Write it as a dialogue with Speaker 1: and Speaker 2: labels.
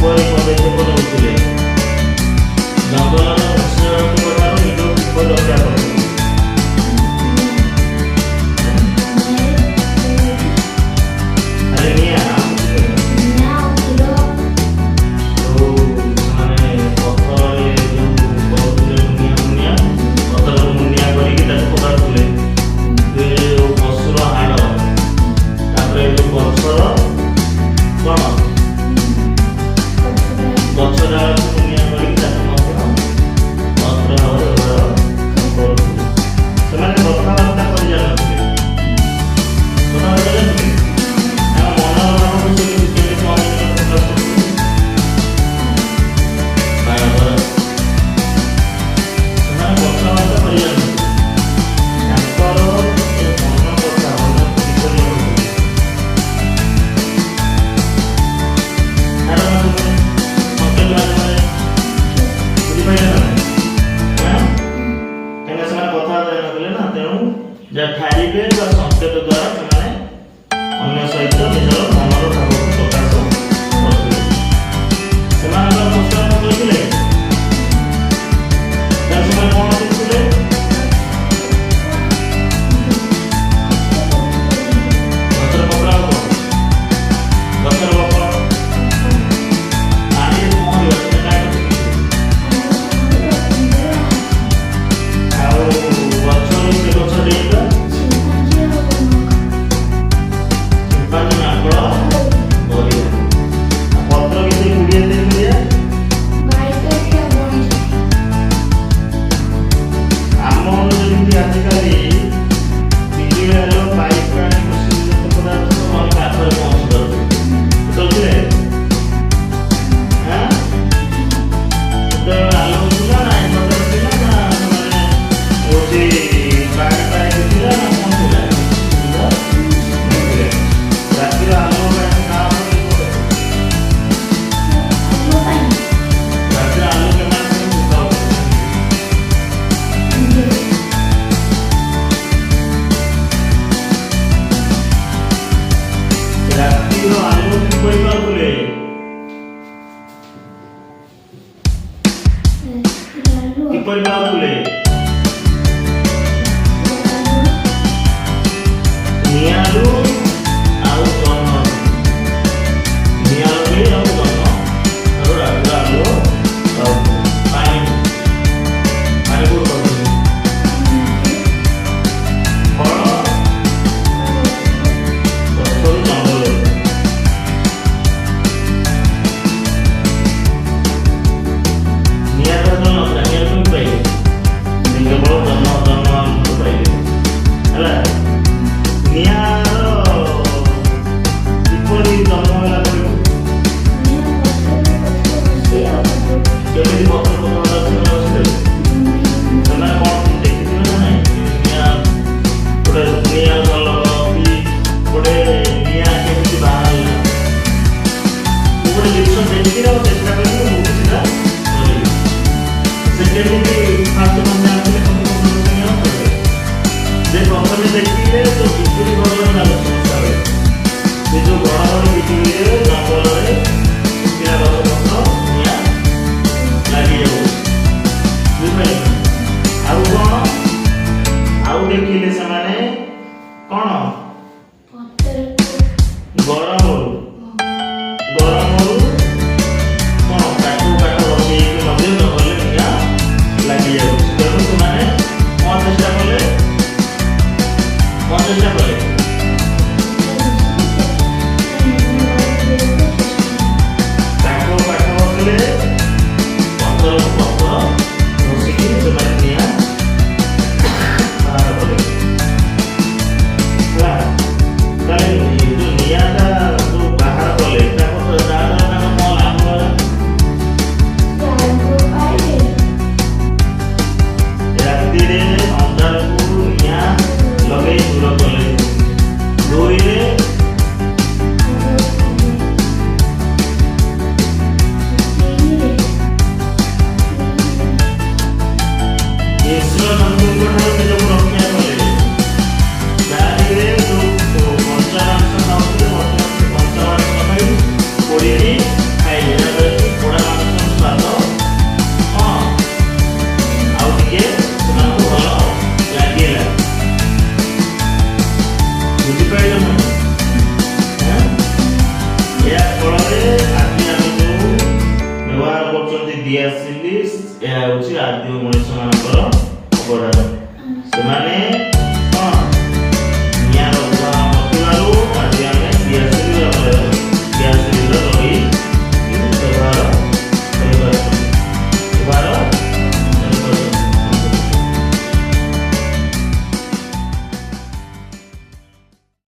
Speaker 1: କିପରି ପଦକ୍ଷେପ ନେଉଥିଲେ? ଜଙ୍ଗଲର ହିଂସ୍ରଜନ୍ତୁଙ୍କ ଠାରୁ ନିଜକୁ କିପରି ରକ୍ଷା କରୁଥିଲେ? ଖାଲି ନିଆଁ, ଆଉ କିଛି ନୁହେଁ? ଯୋଉ ସେମାନେ ପଥରରେ ଯୋଉ କରୁଥିଲେ ମୁନିଆ, ମୁନିଆ ପଥରକୁ ମୁନିଆ କରିକି ତାକୁ ଫୋପାଡୁଥିଲେ, ଯୋଉ ପଶୁର ହାଡ଼, ତାପରେ ଯୋଉ ଗଛର କଣ, ଗଛ ଡାଳକୁ ମୁନିଆ କରିକି ତାକୁ ମଧ୍ୟ ଅସ୍ତ୍ର ଭାବରେ ବ୍ୟବହାର କରୁଥିଲେ। ସେମାନେ କଥାବାର୍ତ୍ତା କରି ଜାଣିନଥିଲେ। କଥାବାର୍ତ୍ତା ଜାଣିଥିଲେ? ତାଙ୍କ ମନର ଭାବକୁ ସେ କେମିତି ଅନ୍ୟ ନିକଟରେ ପ୍ରକାଶ କରୁଥିଲେ? ବାଣ ଦ୍ୱାରା। ସେମାନେ କଥାବାର୍ତ୍ତା କରି ଜାଣିନଥିଲେ। ତାଙ୍କର ଯୋଉ ମନ କଥା ଅନ୍ୟକୁ କିପରି ଜଣାଉଥିଲେ? ଠାର ମାଧ୍ୟମରେ, ସଂକେତ ମାଧ୍ୟମରେ। ବୁଝିପାରିଲେ ନା ନାଇଁ? ଆଁ? କାହିଁକିନା ସେମାନେ କଥାବାର୍ତ୍ତା ଜାଣିନଥିଲେ ନା, ତେଣୁ ଯାହା ଠାରିବେ ବା ସଂକେତ ଦ୍ୱାରା ସେମାନେ ଅନ୍ୟ ସହିତ ନିଜର ମନର ଭାବକୁ ପ୍ରକାଶ କରୁଥିଲେ। ସେମାନଙ୍କର ପୋଷାକ କରିଥିଲେ। ତାହେଲେ ସେମାନେ କଣ ପିନ୍ଧୁଥିଲେ? ଗଛର ପତ୍ର, ଆଉ କଣ? ଗଛର ବକଳ। ପାଣିରେ ପହଁରିବା ସେଟା କାହାଠୁ ଶିଖିଥିଲେ? ଆଉ ଗଛରୁ ସେ ଗଛ ଡେଇଁବା? ସିମ୍ପାଞ୍ଜି, ମାଙ୍କଡ଼, ଗରିଲା। ଆଉ ପତ୍ର କିଛି କୁଡ଼ିଆ ତିଆରି କରିବା? ଆମର ଯେମିତି ଆଜିକାଲି ବିଜୁଳି ଆଲୁଅ, ପାଇପ୍ ପାଣି, କୃଷି ଜାତ ପଦାର୍ଥ ସବୁ ଆମ ପାଖରେ ପହଞ୍ଚି ପାରୁଛି, ସେତେବେଳେ ଥିଲେ? ଆଁ? ସେତେବେଳେ ଆଲୁଅ ଥିଲା ନା ଇନଭର୍ଟର ଥିଲା ନା ସେମାନେ ହଉଛି ପାଣି ପାଇପ୍ ଥିଲା ନା କଣ ଥିଲା? ସୁବିଧା ନଥିଲା। ରାତିର ଆଲୁଅ ପାଇଁ କାହା ଉପରେ ନିର୍ଭର କରୁଥିଲେ? ରାତିର ଆଲୁଅ କେମାନେ କେମିତି ପାଉଥିଲେ? ରାତିର ଆଲୁଅ କିପରି ପାଉଥିଲେ? କିପରି ପାଉଥିଲେ? ନିଆଁରୁ ଆଉ ଜହ୍ନ। ନିଆଁ ଲଗେଇ ଆଉ ଜହ୍ନ ଆଉ ରାତିର ଆଲୁଅ ପାଉଥିଲେ। ପାଣି, ପାଣି କୋଉଠୁ ପାଉଥିଲେ? ଫଳ ଗଛରୁ, ଜଙ୍ଗଲରୁ। ନିଆଁ ତ ସେତେବେଳେ ନଥିଲା। ନିଆଁ କେମିତି ପାଇଲେ? ସେ କେବଳ ଜହ୍ନ, ଜହ୍ନ ଆଲୁଅରୁ ପାଇଲେ। ହେଲା, ନିଆଁର କିପରି ଜନ୍ମ ହେଲା କହିଲୁ? କେମିତି ପତ୍ର ପତ୍ର ସେମାନେ ବସିଥିଲେ? ସେମାନେ କଣ ଦେଖିଥିବେ ନା ନାଇଁ? ନିଆଁ ଗୋଟେ, ନିଆଁ ଝଲକ କି ଗୋଟେ ନିଆଁ କେମିତି ବାହାରିଲା? ମୁଁ ଗୋଟେ ଜିନିଷ ଦେଖିକି ଆଉ ଚେଷ୍ଟା କରିକି ମୁଁ ବି ସେଟା କରିବି। ସେ କେମିତି ଫାଷ୍ଟ ମାନେ ଜାଣିଥିଲେ ପତ୍ର ପତ୍ର ନିଆଁ ନଥିଲେ? ଯେ ପ୍ରଥମେ ଦେଖିଲେ ଯୋଉ ବିଜୁଳି ଘଡ଼ଘଡ଼ି ମାରୁଛି ବର୍ଷା ବେଳେ, ସେ ଯୋଉ ଘଡ଼ଘଡ଼ି ବିଜୁଳିରେ ଜଙ୍ଗଲରେ ଶୁଖିଲା ଗଛ ପତ୍ର ନିଆଁ ଲାଗିଯାଉଛି। ବୁଝିପାରିଲେ? ଆଉ କଣ ଆଉ ଦେଖିଲେ ସେମାନେ? କଣ? ଗରମରୁ, ଗରମରୁ କଣ କାଠ କାଠ ରଖେଇକି ମଧ୍ୟ ଜଙ୍ଗଲରେ ନିଆଁ ଲାଗିଯାଉଛି। ତେଣୁ ସେମାନେ କଣ ଚେଷ୍ଟା କଲେ? କଣ ଚେଷ୍ଟା କଲେ? ଏହା ହେଉଛି ଆଦିମ ମଣିଷମାନଙ୍କର ଅବଦାନ। ସେମାନେ